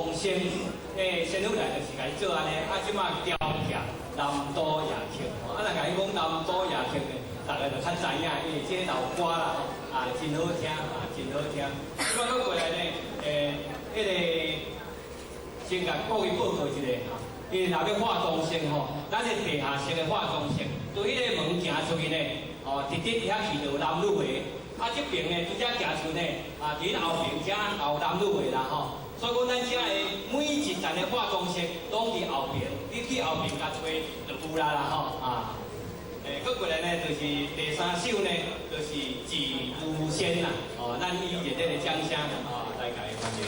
风声，仙女來就是共伊做按呢，啊，這馬雕刻南島夜曲，啊，若共伊講南島夜曲呢，大家就較知影，因為這個老歌啦吼，啊，真好聽，啊，真好聽。這馬閣過來呢，彼個先共各位報告一下哈，因為若欲化妝室吼，咱的地下室的化妝室，對彼個門行出去呢，哦，直直遐去就有男女的。啊，這爿呢，拄則行出呢，啊，佇後爿遮有男女的啦吼。所以講，咱遮的每一層的化妝室攏佇後爿，你去後爿共揣就有啦啦吼啊。閣過來呢，就是第三首呢，就是自如仙啦，哦，咱以熱烈的掌聲哦來共伊歡迎。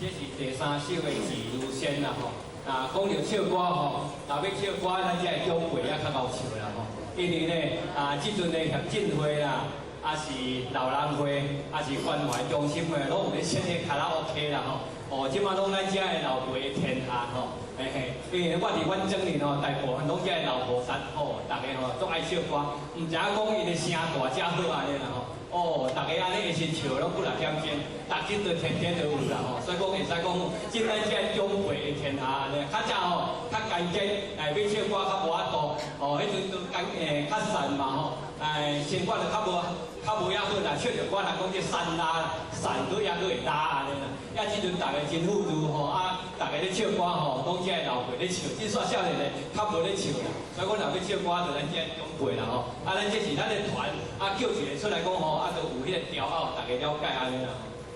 這是第三首的自如仙啦吼。啊，講著唱歌吼，若欲唱歌，咱遮的長輩也較𠢕唱啦吼。因為呢，啊，這陣的協進會啦，啊是老人會，啊是關懷中心會，攏有咧設彼卡拉 OK 啦吼。哦，這馬攏咱遮的老輩的天下吼。嘿嘿，因為我佇阮莊裡吼，大部分攏遮的老菩薩吼，逐家吼足愛唱歌，毋知影講𪜶的聲大遮好按呢啦吼。哦，逐家按呢會先笑攏幾若點鐘，逐日都天天都有啦吼。所以講會使講，這咱遮長輩的天下按呢，較早吼較簡單，欲唱歌較無法度，哦，彼陣都簡較散嘛吼，生活就較無遐好啦，唱著歌人講這散拉，散都猶閣會拉按呢啦。啊，這陣逐家真富裕吼，啊，逐家咧唱歌吼，攏遮的老輩咧唱，這煞少年的較無咧唱啦。所以講若欲唱歌，就咱遮長輩啦吼。啊，咱這是咱的團，啊，叫一個出來講吼，啊，就有彼個調拗，逐家了解按呢啦。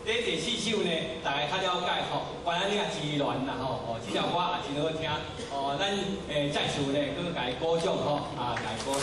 這第四首呢，大家較了解吼，關仔嶺之戀啦吼，哦，這條歌也真好聽。哦，咱再次呢，閣共伊鼓掌吼，啊，共伊鼓勵。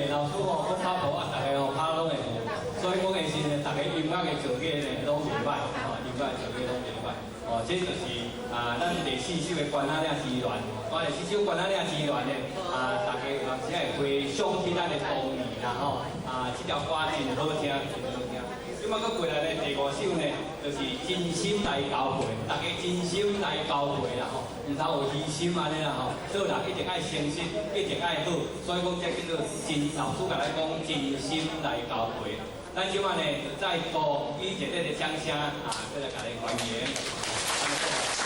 老師吼，講拍鼓啊，逐家吼拍攏會有，所以講的時呢，逐家音樂的造詣呢攏袂歹，吼，音樂的造詣攏袂歹。哦，這就是啊，咱第四首的關仔嶺之戀。關第四首關仔嶺之戀呢，啊，逐家有當時會回想起咱的童年啦，吼。啊，這條歌真好聽，真好聽。這擺閣過來呢，第五首呢，就是真心來交陪，大家真心來交陪啦吼，毋通有虛心按呢啦吼，做人一定愛誠實，一定愛好，所以講這叫做真老師共咱講真心來交陪。咱這擺呢，就再度以熱烈的掌聲啊，閣來共你歡迎。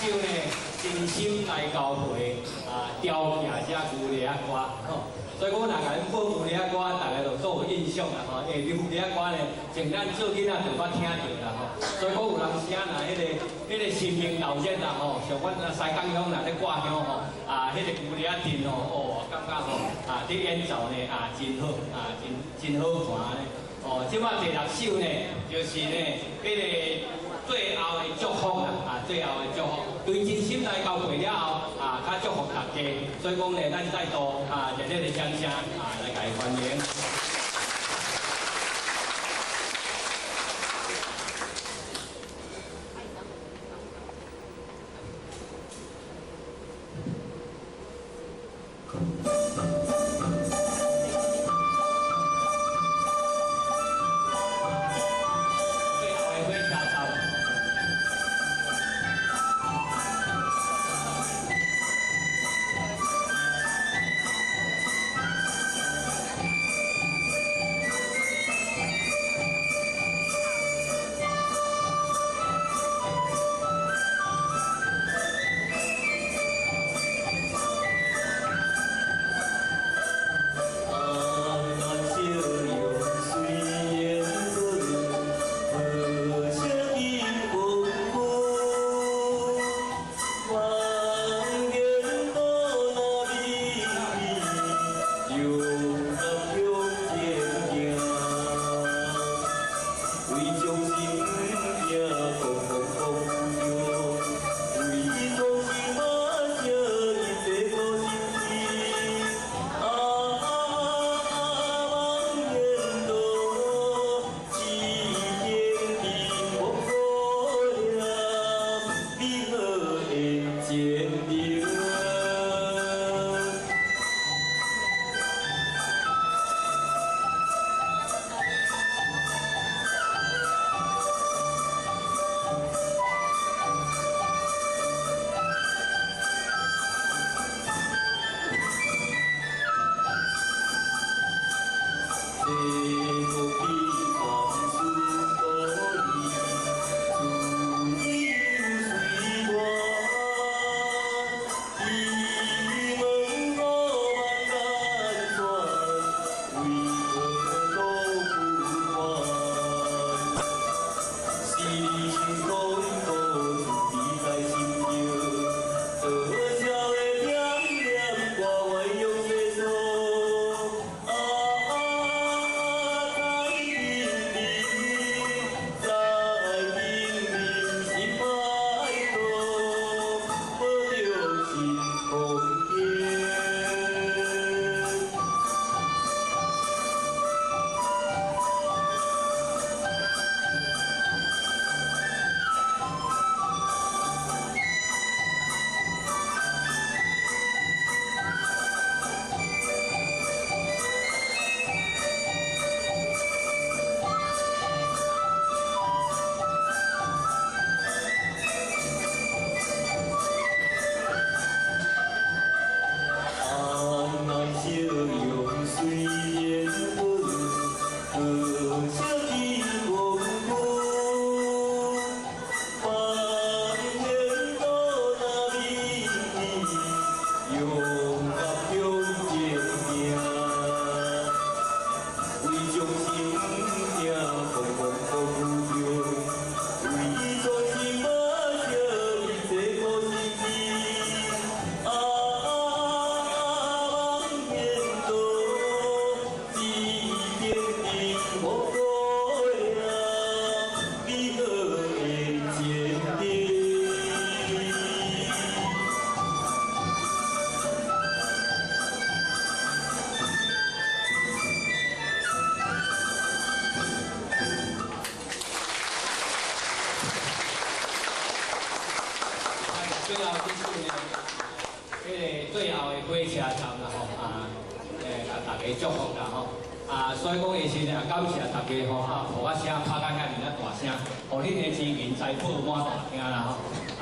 首呢，真心來交陪啊，雕刻這牛犁仔歌吼。所以講，若共恁播牛犁仔歌，大家就做有印象啦吼。欸，牛犁仔歌呢，從咱做囡仔就捌聽著啦吼。所以講有人寫若彼個神明鬧熱啦吼，像阮西港鄉若咧掛香吼，啊，彼個牛犁仔陣吼，哦，感覺吼，啊，佇演奏呢啊，真好啊，真真好看呢。哦，這擺第六首呢，就是呢，彼個。最後的祝福啦，啊，最後的祝福，對真心來交會了後，啊，較祝福大家。所以講咧，咱再度啊，熱烈的掌聲啊，來共伊歡迎。最後的火車站。最後這首呢，彼个最後的火車站啦吼，啊，共大家祝福啦吼，啊，所以講其實呢，感謝大家吼，啊，予我聲拍甲遐爾仔大聲，予恁的金銀財寶滿大廳啦吼，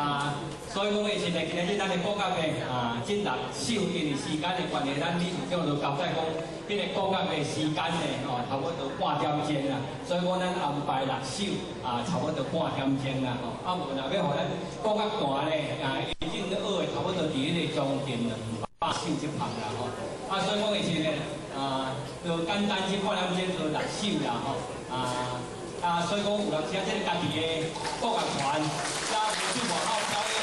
啊，所以講其實呢，今仔日咱的國樂呢，啊，進六首，因為時間的關係，咱理事長就交代講，彼个國樂的時間呢，哦，差不多半點鐘啦，所以講咱安排六首，啊，差不多半點鐘啦吼，啊，無若欲予咱國樂團呢，啊，已經學的差不多佇彼个將近200首這旁啦吼，啊，所以講其實呢，啊，就簡單這半點鐘就六首啦吼，啊啊，所以講有人請這個家己的國樂團，加舞蹈幕後表演，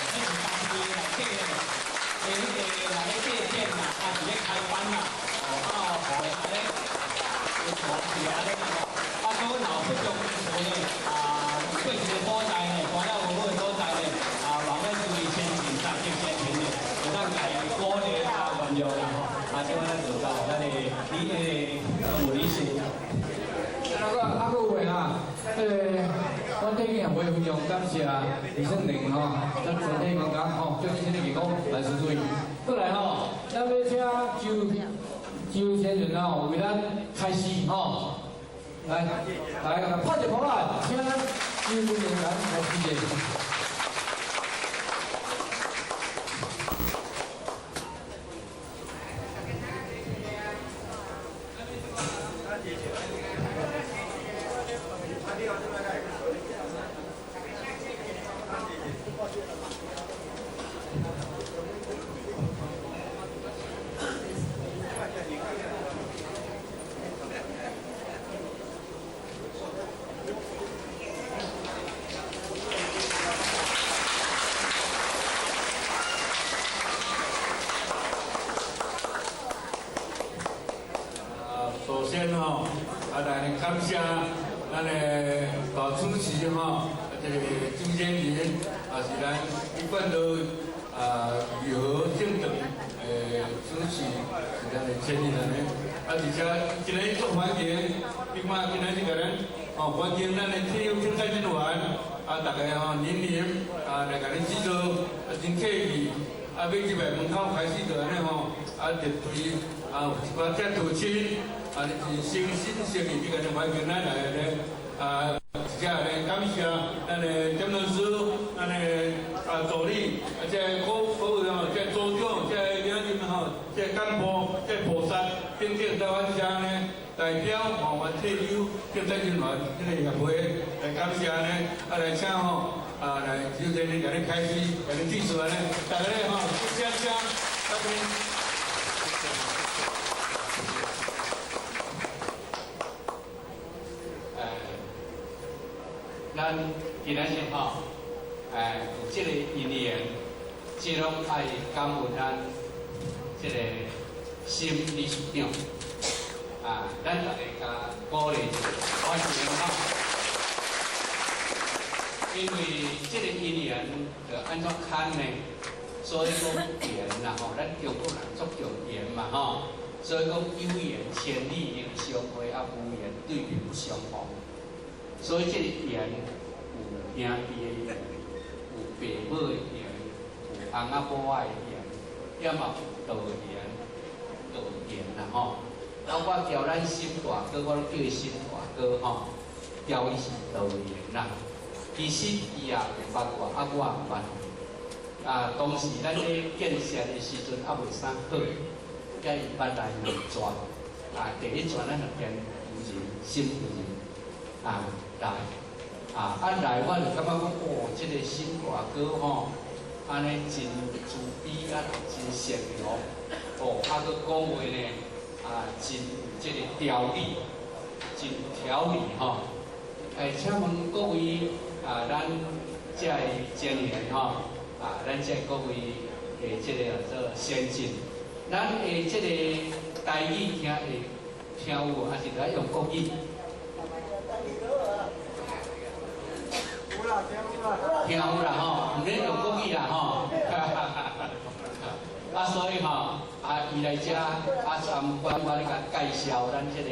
彼是家己的內底咧，彼个內咧借展啦，啊是咧開班啦，哦啊，予按呢，有團體按呢吼，啊，所以若有不足之處呢，啊，過一个所在呢，搬了無好的所在呢，啊，望咱注意先進，大家先進呢，會當共伊鼓勵啊，原諒啦吼。啊，這擺咱就交予咱的李吳理事。啊，閣啊，閣有話哈，彼个我代表協會非常感謝李勝玲吼，咱全體員工吼，祝你身體健康，萬事如意。過來吼，咱欲請周周先生吼，為咱開示吼，來來來，拍一個鼓來，請咱周先生來開始者。首先吼，啊來感謝咱的大主持吼，啊這个周先仁，也是咱一貫都啊如何正當的主持，是咱的前人按呢。啊，而且今日足歡迎，你看今仔日共咱吼歡迎咱的退休競賽人員，啊，大家吼年齡啊來共咱指導，啊真客氣，啊欲入來門口開始就按呢吼，啊就對啊有一寡遮道親。啊，你真誠心誠意，你共咱歡迎咱來咧，啊，而且咧感謝咱的詹老師，咱的啊助理，啊這個各位吼，這組長，這領袖吼，這幹部，這菩薩等等，在阮遮呢代表吼，阮退休競賽人員這个協會來感謝呢，啊來請吼，啊來就這裡共你開始，共你致辭按呢，大家咧吼，掌聲，掌聲。咱今仔日吼，有這个因緣，這攏愛感恩咱這个心理事長，啊，咱大家共鼓勵一下，歡迎吼。因為這个因緣就按怎牽呢？所以講緣啦吼，咱中國人足重緣嘛吼，所以講有緣千里能相會，啊無緣對面不相逢。所以這個緣有兄弟的緣，有爸母的緣，有翁仔某仔的緣，也嘛有道緣、道緣啦吼。啊，我叫咱沈大哥，我攏叫伊沈大哥吼，叫伊是道緣啦。其實伊也毋捌我，啊我也毋捌。啊，當時咱咧建設的時陣猶未啥好，才伊捌來兩轉。啊，第一轉咱就見夫人、沈夫人。啊，來，啊，啊來，我就感覺講，哦，這个沈大哥吼，按呢真慈悲啊，真善良，哦，啊，閣講話呢，啊，真有這个條理，真條理吼。欸，請問各位啊，咱這个青年吼，啊，咱這各位的這个叫做先進，咱的這个台語聽會聽有無？還是愛用國語？聽有啦吼，毋免用國語啦吼。啊，所以吼，啊，伊來遮啊參觀，我咧共介紹咱這个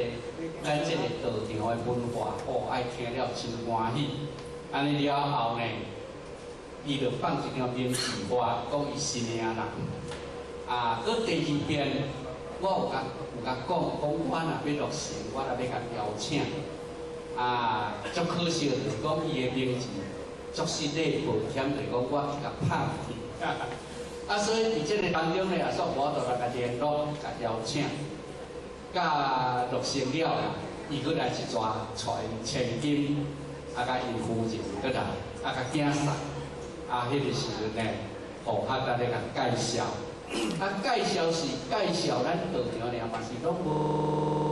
道場的文化，哦，愛聽了真歡喜。按呢了後呢，伊就放一張明字畫，講伊新領人。啊，閣第二遍，我有共講，講我若欲落成，我若欲共邀請。啊，足可惜就是講伊的名字足失禮抱歉，就是講我去共拍去。啊，所以佇這个當中呢，也煞無法度來共聯絡、共邀請。甲落成了啦，伊閣來一逝帶𪜶千金，啊，共𪜶夫人閣來，啊，共囝婿，啊，彼个時陣呢，吼，較當咧共介紹。啊，介紹是介紹咱道場爾，嘛是攏無。